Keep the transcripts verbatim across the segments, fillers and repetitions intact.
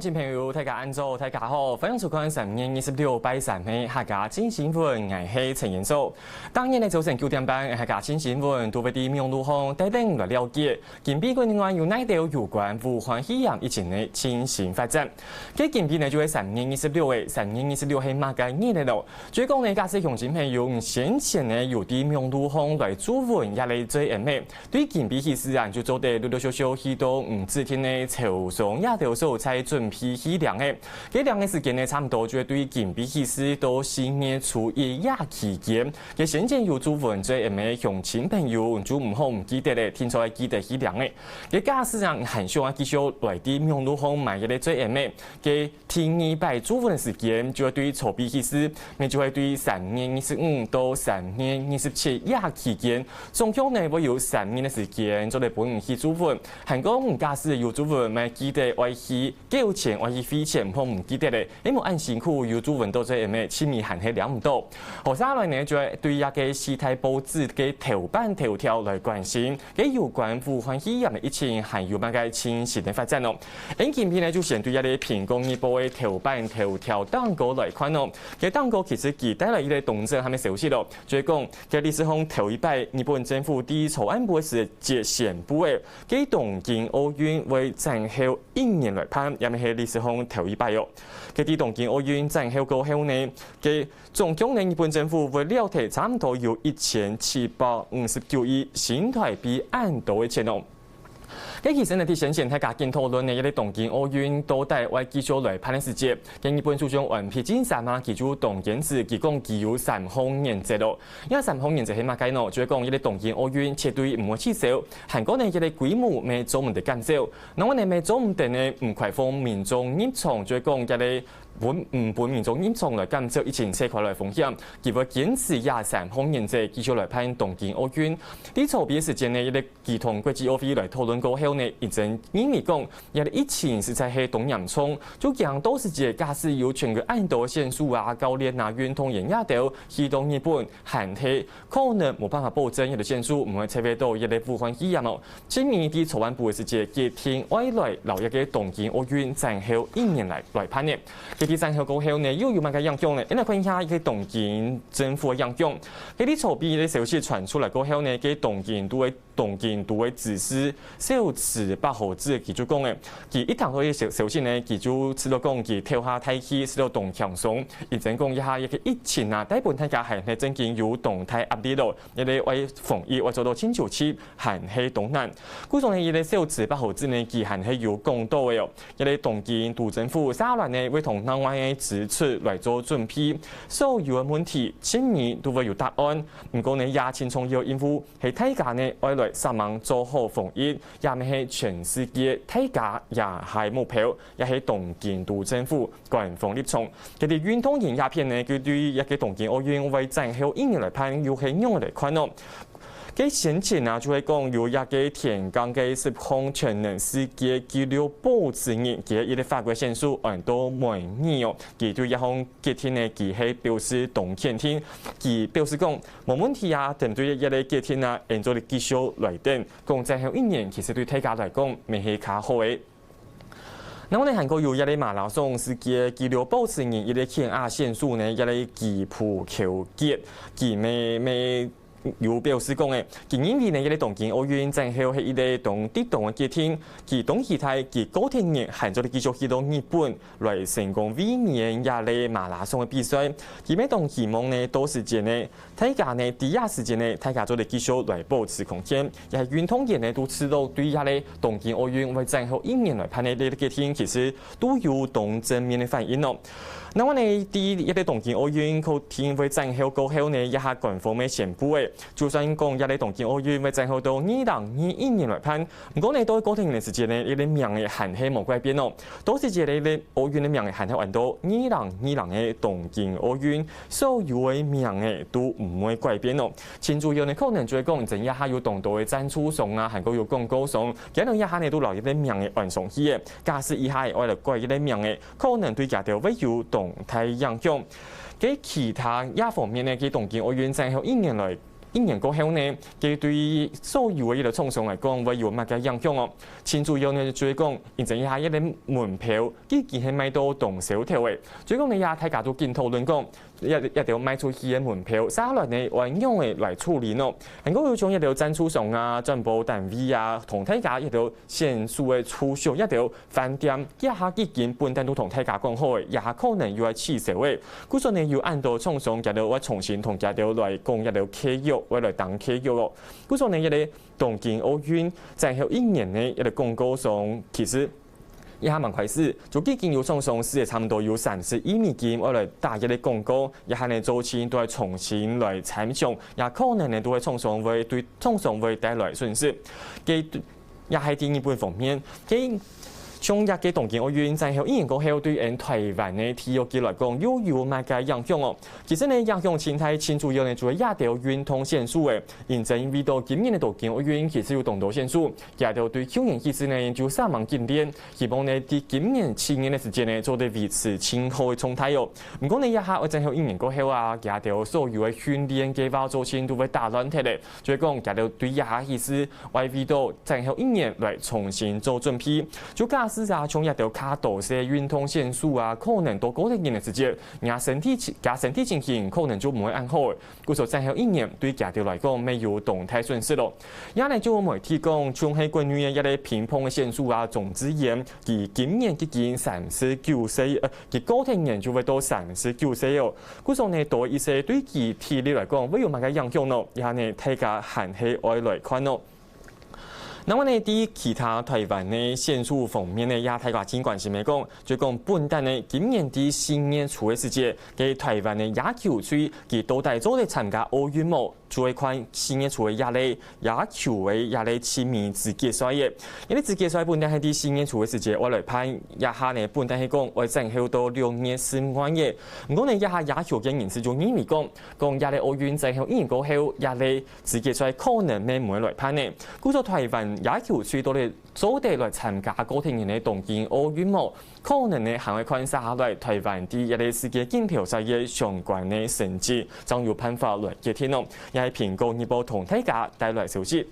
觀眾朋友，大家恁早，大家好，歡迎收看三月二十六拜三个客家新新聞，𠊎係陳延壽。當日个早晨九點半，客家新新聞都會在網路項帶等來了解，今晡日國內外有哪兜有關武漢肺炎疫情个最新發展。該今晡日呢就係三月二十六个，三月二十六係麼个日仔咯？ 就係講呢，假使鄉親朋友你先前呢有在網路項來注文這類嘴罨仔，對今晡日起勢啊，就做得陸陸續續去到你指定个超商這兜所在準備去領仔。該領个時間呢，差毋多就係對今晡日起勢到四月初一這期間。該先前有注文嘴罨仔鄉親朋友，就毋好毋記得咧，定著愛記得去領仔。該假使啊，還想愛繼續來在網路項買這類嘴罨仔，該 第二擺注文个時間就會對初八起勢，乜就會對三月二十五到三月二十七這期間，總共呢會有三日个時間做得分你去注文。還過你假使有注文，乜記得愛去繳錢，愛去匯錢，毋好毋記得咧，因為恁辛苦有注文到最後尾，清明還係領毋到。好，接下來呢，就會對這个四大報紙个頭版頭條來關心，該有關武漢肺炎个疫情還有麼个最新个發展哦。 𫣆今晡日呢，就先對這个蘋果日報个頭版頭條頂高來看哦。該頂高其實佢帶來一个當震撼个消息咯，就係講，該歷史上頭一擺日本政府在昨暗晡个時節宣布个，該東京奧運會延後一年來辦，也係歷史上頭一擺哦。該在東京奧運延後過後呢，該總共呢日本政府會了忒差毋多有一千七百五十九億新台幣恁多个錢哦。 該其實呢，在先前大家緊討論呢，這个東京奧運到底會繼續來辦个時節，該日本首相安倍晉三啊，佢就當堅持，佢講佢有三項原則咯。這三項原則係麼个呢？就係講，這个東京奧運絕對毋會取消，還過呢，這个規模乜做毋得減少，另外呢，乜做毋得呢，毋開放民眾入場，就係講，這个分，毋分民眾入場來減少疫情傳開來風險，佢會堅持這三項原則，繼續來辦東京奧運。在籌備个時間呢，這个 佢同國際奧會來討論過後呢，認真認為講，這个疫情實在係當嚴重，就驚到時節假使有全國恁多選手啊、教練啊、運動員這兜去到日本，還係可能無辦法保證這个選手毋會接觸到這个武漢肺炎哦。今晡日在昨暗晡个時節，決定愛來摎這个東京奧運延後一年來來辦呢。該在延後過後呢，又有麼个影響呢？𫣆來看一下這个東京政府个影響。該在籌備个消息傳出來過後呢，該東京都个 東京都个知事小池百合子佢就講个，佢一聽到這消消息呢，佢就知道講佢頭下大氣，知道當輕鬆。認真講這下這个疫情啊，帶分大家還係正經有當大壓力咯。這个愛防疫愛做到盡周全，還係當難。故所呢，這个小池百合子呢，佢還係有講到个哦，這个東京都政府下來呢，會同另外个支出來做準備，所有个問題，今晡日都會有答案。毋過呢，也盡重要任務 係大家呢愛來煞猛做好防疫，也毋係全世界大家這个目標，也係東京都政府官方立場。佢在運動員這片呢，佢對這个東京奧運會延後一年來辦，又係仰般來看呢？該先前啊，就係講有這个田徑个十項全能世界紀錄保持人，佢係一个法國選手安到梅爾哦，佢對這項決定呢，佢係表示當肯定。佢表示講， 無問題啊，針對這个決定啊，𫣆做得繼續來等，講延後一年，其實對大家來講，乜係較好个。然後呢，還過有這个馬拉松世界紀錄保持人這个肯亞選手呢，這个吉普喬傑，佢乜乜有表示講个，佢認為呢，這个東京奧運延後係一个當適當个決定，佢當期待佢高鐵日還做得繼續去到日本，來成功衛冕這个馬拉松个比賽。佢乜當希望呢，到時節呢， 大家呢，在這時間呢，大家做得繼續來保持康健，也係運動員呢，都知道對這个東京奧運會延後一年來辦个這个決定，其實都有當正面个反應哦。那麼呢，在這个東京奧運確定會延後過後呢，這下官方个宣布个，就算講這个東京奧運會延後到二零二一年來辦，毋過呢，到高鐵个時間呢，這个名仔還係無改變哦。到時節呢，這个奧運个名仔還係安到二零二零个東京奧運。 所有个名仔都毋會改變哦。盡主要呢，可能就係講，這下有當多个贊助商啊，還過有廣告商，佢等這下呢都摎佢个名仔換上去个。假使這下愛來改佢个名仔，可能對佢兜會有當大影響。該其他這方面呢，佢東京奧運延後一年來一年過後呢，佢對所有个一个廠商來講，會有麼个影響哦？盡主要呢，就係講，因為這下一个門票已經係賣到當燒頭个，所以講呢，也大家都緊討論講，一一兜賣出去个門票，續下來呢，愛仰仔來處理呢？還過有像一兜贊助商啊、轉播單位啊，同大家一兜簽署个促銷，一兜 飯店，這下已經本旦都同大家講好个，這下可能又愛取消个。故所呢，有恁多廠商佢兜愛重新同佢兜來講，佢兜契約，愛來談契約哦。故所呢，這个東京奧運最後一年呢，這个廣告上其實這下慢開始，就已經有廠商使个差毋多有三十億美金，愛來打這个廣告，這下呢，做盡都愛重新來參詳，也可能呢，都會廠商會對廠商會帶來損失。佢 也係在日本方面，該像這个東京奧運最後一年過後，對𠊎台灣个體育界來講，又有麼个影響哦？其實呢，影響盡大，盡主要呢，就係這兜運動選手誒，因為到今年个東京奧運，其實有當多選手，佢兜對舊年開始呢，就煞猛緊練，希望呢，在今年七月个時間呢，做得維持盡好个狀態哦。毋過呢，這下愛最後一年過後啊，佢兜所有个訓練計畫做盡都會打亂忒咧，就係講佢兜對這下開始 愛為到最後一年來重新做準備。就假使啊，像這兜較多勢運動選手啊，可能到高齡个時節，若身體情，厥身體情形可能就毋會恁好。故所最後一年對佢兜來講，乜有當大損失咯。這呢就有媒體講，像係國內个一个乒乓个選手啊，鍾志彥，佢今年已經三十九歲，呃，佢過天年就會到三十九歲哦。故所呢，多一些對佢體力來講，會有麼个影響呢？這呢，大家還係愛來看咯。 另外呢，對其他台灣个選手方面呢，也大家盡關心个講，就講本旦呢，今年在四月初个時節，該台灣个野球隊佢到底做得參加奧運無？就愛看四月初个這个野球个這个全美資格賽个。因為資格賽本旦係在四月初个時節愛來辦，這下呢，本旦係講愛延後到六月十五个。毋過呢，這下野球个人士就認為講，講這个奧運延後一年過後，這个 資格賽可能乜毋會來辦呢。故所台灣野球隊到底做得來參加過天年个東京奧運無？可能呢，還愛看續下來台灣在這个世界錦標賽个相關个成績，正有辦法來決定哦。這係蘋果日報同大家帶來消息。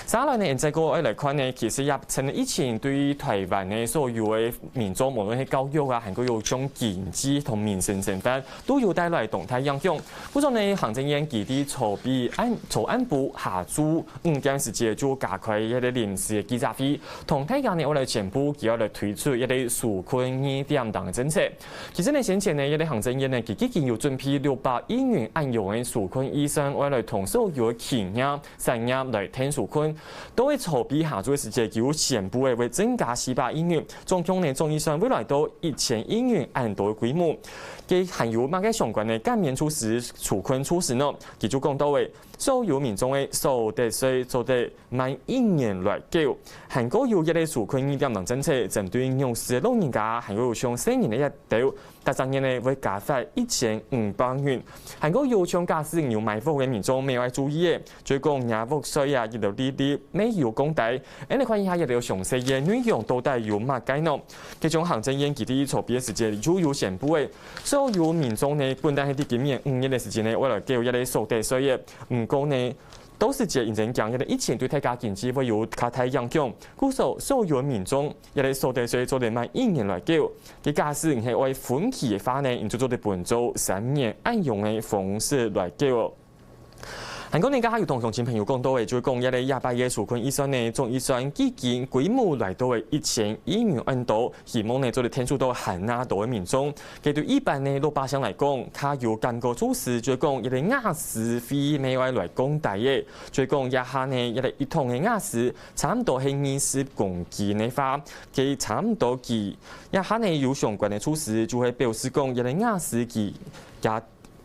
續下來呢，𠊎再過愛來看呢，其實也趁疫情對台灣个所有个民眾，無論係教育啊，還過有像經濟同民生生活，都有帶來當大影響。 故所呢，行政院佢在昨暗，昨暗晡下晝五點時節就召開一个臨時个記者會，同大家呢愛來宣布，佢愛來推出一个紓困二點零个政策。其實呢，先前呢，一个行政院呢，佢已經有準備六百億元恁樣个紓困預算，愛來同所有个企業、產業來添紓困。到个昨晡下晝个時節，佢有宣布个會增加四百億元，總共呢，總預算會來到一千億元恁多个規模。 該還有麼个相關个減免措施、紓困措施呢？佢就講到个，所有民眾个所得稅做得慢一年來繳，還過有一个紓困二點零政策，針對弱勢个老人家，還過有像細人个一兜，逐隻月呢會加發一千五百元。還過有像假使有買屋个民眾，乜愛注意个，就係講若屋稅啊，一兜利率乜有降低。恁呢看一下一兜詳細个內容到底有麼个呢？其中行政院佢在昨晡个時節就有宣布个， 所有民眾呢，本旦係在今年五月个時節呢，愛來繳一个所得稅个。毋過呢，到時節因為驚一个疫情對大家經濟會有較大影響，故所所有民眾一个所得稅做得慢一年來繳。該假使你係愛分期个話呢，你就做得分做三年恁樣个方式來繳哦。 還過呢，頭下有同鄉親朋友講到个，就係講這个這擺个紓困預算呢，總預算基金規模來到个一千億元恁多，希望呢做得𢯭手到還較多个民眾。該對一般个老百姓來講，較有感覺措施，就係講這个瓦斯費乜愛來降低个，就係講這下呢，這个一桶个瓦斯差毋多係二十公斤个話，該差毋多佢這下呢有相關个措施，就係表示講這个瓦斯佢也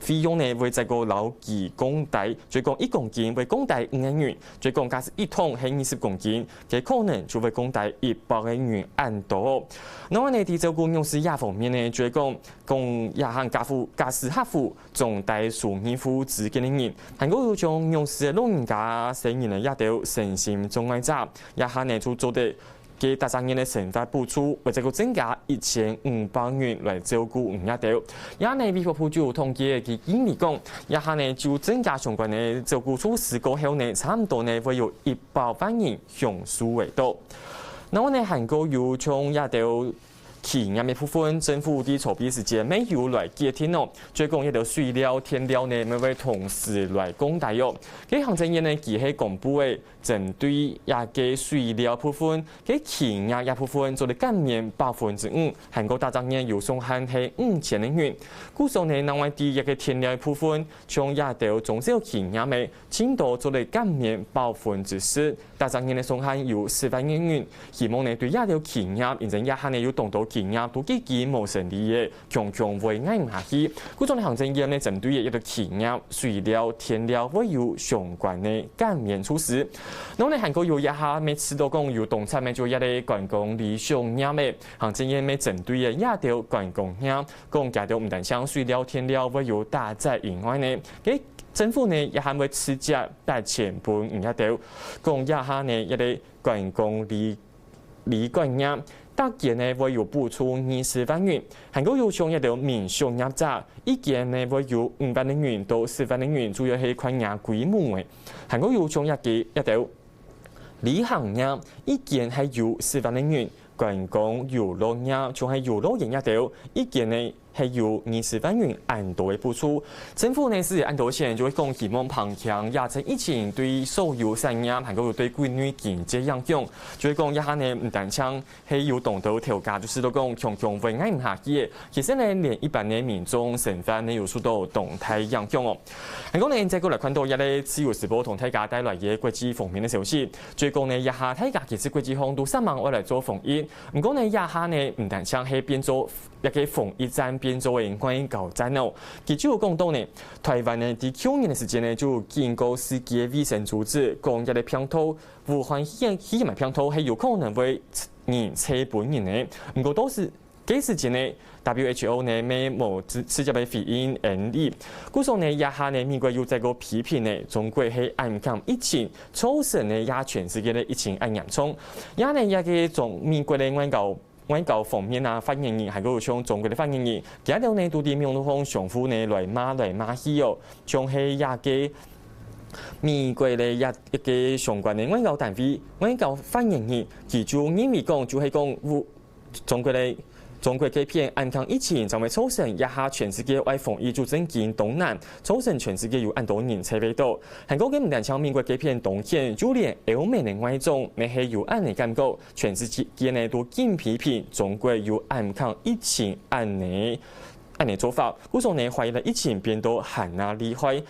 費用呢會再過摎佢降低，就係講一公斤會降低五个銀，就係講假使一桶係二十公斤，該可能就會降低一百个銀恁多。另外呢，在照顧弱勢這方面呢，就係講，講這項家父、家事客戶、中低收入戶之間个人，還過有像弱勢个老人家、細人仔這兜身心障礙者，這下呢就做得个逐隻月个生活補助會再過增加一千五百元來照顧你這兜。也呢，衛福部就有統計，佢認為講，這下呢就增加相關个照顧措施過後呢，差毋多呢會有一百萬人享受會到。然後呢，還過有像這兜企業个部分，政府在籌備時節乜有來決定哦，就係講這兜水料、電料呢，乜會同時來降低哦。該行政院呢，佢係公布个 針對這个水料部分，該企業這部分做得減免百分之五，還過逐隻月有上限係五千个銀。故所呢，另外在這个電料部分，像這兜中小企業个，盡多做得減免百分之十，逐隻月个上限有十萬个銀。希望呢，對這兜企業，因為這下呢有當多企業都已經無生理个， 強強會挨毋下去。故所呢，行政院呢針對一个企業、水料、電料會有相關个減免措施。然後呢，還過有這下乜知著講有當慘个就這个觀光旅宿業个，行政院乜針對个這兜觀光業，講佢兜毋單淨水料、電料會有打折以外呢，該政府呢也還會直接八千分你這兜，講這下呢一个 觀光旅旅館業，逐間呢會有補助二十萬元，還過有像一兜民宿業者，一間呢會有五萬个銀到十萬个銀，主要係看佢規模个。還過有像一个一兜旅行業，一間係有十萬个銀，觀光遊樂業，像係遊樂園一兜，一間呢 係有二十萬元恁多个補助。政府呢使恁多錢，就係講希望減輕這陣疫情對所有產業，還過有對國內經濟影響。就係講這下呢，毋單淨係有當多頭家，就係都講強強會挨毋下去个。其實呢，連一般个民眾生活呢，有受到當大影響哦。還過呢，再過來看到這个自由時報同大家帶來个國際方面个消息，就係講呢，這下大家其實國際上都煞猛愛來做防疫，毋過呢，這下呢，毋單淨係變做 這个防疫戰變做个外交戰哦。佢就有講到呢，臺灣呢，在舊年个時間呢，就警告世界衛生組織，講這个病毒，武漢肺炎肺炎个病毒係有可能會人傳分人个。毋過到時，該時間呢，WHO呢，乜無直直接个回應恁哩。故所呢，這下呢，美國又再過批評呢，中國係暗崁疫情，造成呢，這全世界个疫情恁嚴重。也呢，這个中美國个外交 外交方面啊，發言人還過有像中國个發言人，佢兜呢都在網路項相互呢來罵來罵去哦，像係這个美國个這一个相關个外交單位，外交發言人，佢就認為講，就係講有中國个中國該片暗崁疫情，正會造成這下全世界愛防疫就正經當難，造成全世界有恁多人傳會到。還過佢毋單淨美國該片當險，就連歐盟个外長，乜係有恁个感覺。 全世界呢都緊批評中國有暗崁疫情恁呢恁呢做法，故所呢，懷疑了疫情變到還較厲害。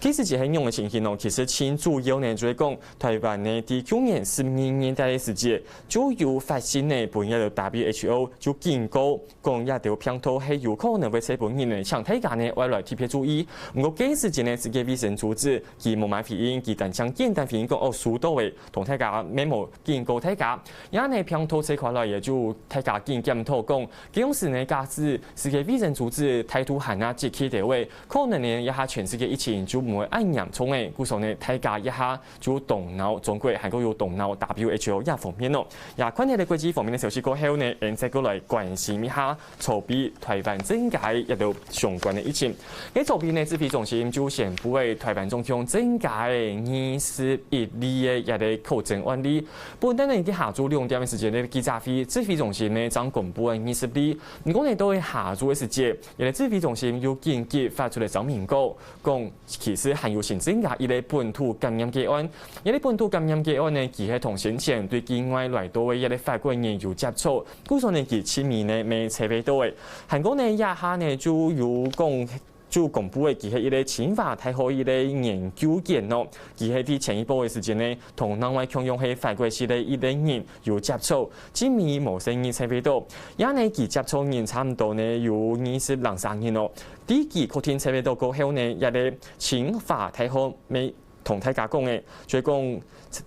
其實係仰般个情形呢？其實盡主要呢，就係講臺灣呢，在舊年十二月底个時節，就有發生呢，分這个WHO就警告，講這兜病毒係有可能會傳分人呢，請大家呢，愛來特別注意。毋過該時節呢，世界衛生組織佢無麼回應，佢單淨簡單回應講，哦，收到个，同大家乜無警告大家。 也呢，病毒傳開來个就大家緊檢討講，該央時呢，假使世界衛生組織態度還較積極个話，可能呢，這下全世界疫情就毋會恁嚴重个。故所呢，大家這下就動腦中國，還過有動腦WHO這方面咯。也看忒了國際方面个消息過後呢，𫣆再過來關心一下 籌備臺灣增加个一兜相關个疫情。該籌備呢，指揮中心就宣布个臺灣總共增加个二十一例个一个確診案例。本旦呢，在下晝兩點个時間呢，記者會，指揮中心呢，正公布个二十例。毋過呢，到下晝个時節，這个指揮中心又緊急發出了聲明稿，講 其實還有新增加一个本土感染个案。這个本土感染个案呢，佢係同先前對境外來到个一个法國人有接觸，故所呢，佢盡尾呢，乜傳會到个。還過呢，這下呢，就有講，就公布个，佢係一个清華大學一个研究員咯。佢係在前一波个時間呢，同另外共樣係法國籍个一个人有接觸，盡尾無細義傳會到。也呢，佢接觸人差毋多呢，有二十零三人咯。 在佢確定傳會到過後呢，這个清華大學乜同大家講个，就係講，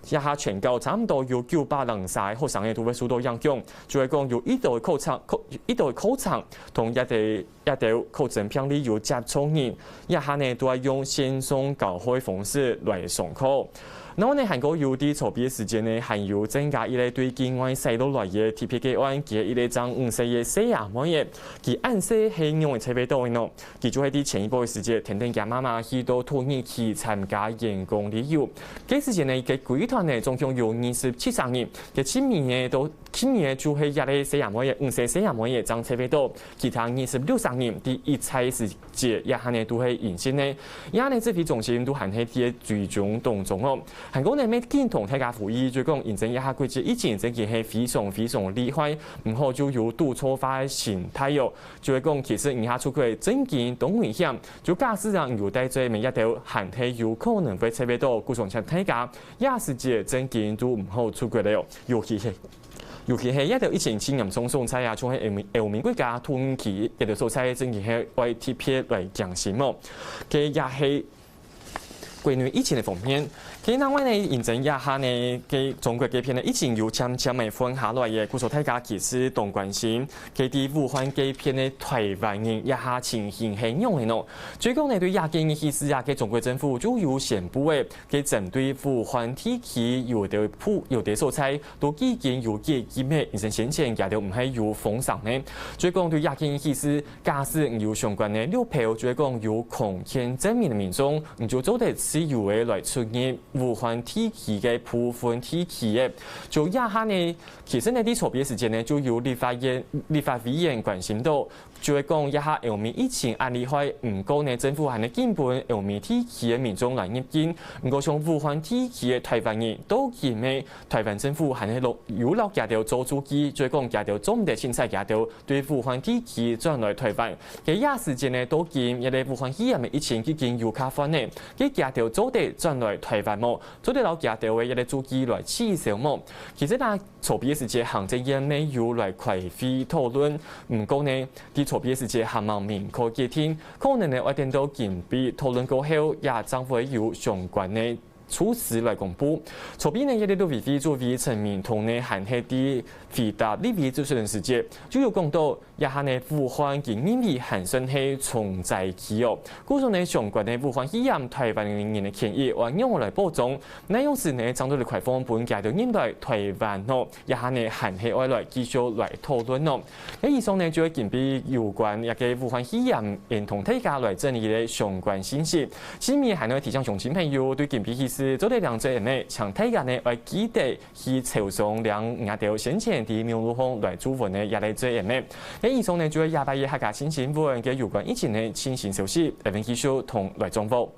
這下全校差毋多有九百零三个學生仔都會受到影響，就係講有一兜个課程，課，一兜个課程同一兜，一兜確診病例有接觸人，這下呢都愛用線上教學方式來上課。然後呢，還過有在籌備个時間呢，還有增加一個對境外徙落來个特別個案，佢係一個正五歲个細阿妹仔，佢恁細係仰仔揣會著个呢？ 佢就係在前一擺个時節，跈等厥媽媽去到土耳其參加員工旅遊。該時節呢，該歸團呢總共有二十七儕人，該盡尾呢都，盡尾呢就係這個細阿妹仔，五歲細阿妹仔正揣會著，其他二十六儕人在一儕時節，這下呢都係陰性呢。這下呢指揮中心都還係在追蹤當中哦。還過呢，乜緊同大家呼籲，就講因為這下國際疫情真經係非常非常厲害，毋好就有賭錯化个心態哦。 就係講，其實你這下出國正經當危險，就假使啊你有戴嘴乜這兜，還係有可能會揣會著，故所請大家這時節正經都毋好出國了哦。尤其係，尤其係這兜疫情盡嚴重所在啊，像係歐美，歐美國家、土耳其這兜所在，正經係愛特別來警醒哦。該也係 國內疫情个方面，其實另外呢，因為這下呢，該中國該片呢，疫情有漸漸个緩下來个，故所大家其實當關心，該在武漢該片个臺灣人這下情形係仰仔呢？所以講呢，對這件个事啊，該中國政府就有宣布个，該針對武漢地區有兜部，有兜所在，都已經有解禁个，因為先前佢兜毋係有封城呢。所以講對這件个事， 假使你有相關个綠票，就係講有康健證明个民眾，你就做得自由个來出入武漢地區个部分地區个。就這下呢，其實呢，在籌備个時間呢，就有立法院，立法委員關心著，就係講這下歐美疫情恁厲害，毋過呢，政府還係禁分歐美地區个民眾來入境。毋過像武漢地區个臺灣人，到今个臺灣政府還係落，有摎佢兜做註記，就係講佢兜做毋得清採佢兜 對武漢地區轉來臺灣。該這時間呢，到今這個武漢肺炎个疫情已經有較緩呢，該佢兜做得轉來臺灣無？做得摎佢兜个這個註記來取消無？其實啊，籌備个時節，行政院乜有來開會討論，毋過呢，在籌備个時節還吂明確決定，可能呢愛等到今晡討論過後，也正會有相關个 措施來公布。籌備呢，這個陸委會主委陳明通呢，還係在回答立委質詢个時節，就有講著，這下呢武漢佢認為還算係重災區哦。故所呢，相關个武漢肺炎臺灣人个權益愛仰般來保障，哪樣式呢，正做得開放分佢兜入來臺灣哦，這下呢還係愛來繼續來討論哦。 該以上呢，就係今晡有關這個武漢肺炎，同大家來整理个相關信息。盡尾還愛提醒鄉親朋友，對今晡日時做得領J M A，請大家呢愛記得去超商領你兜先前在網路項來注文个這個J M A。該以上呢，就係這擺个客家新新聞个有關疫情个最新消息，下面繼續同來掌握。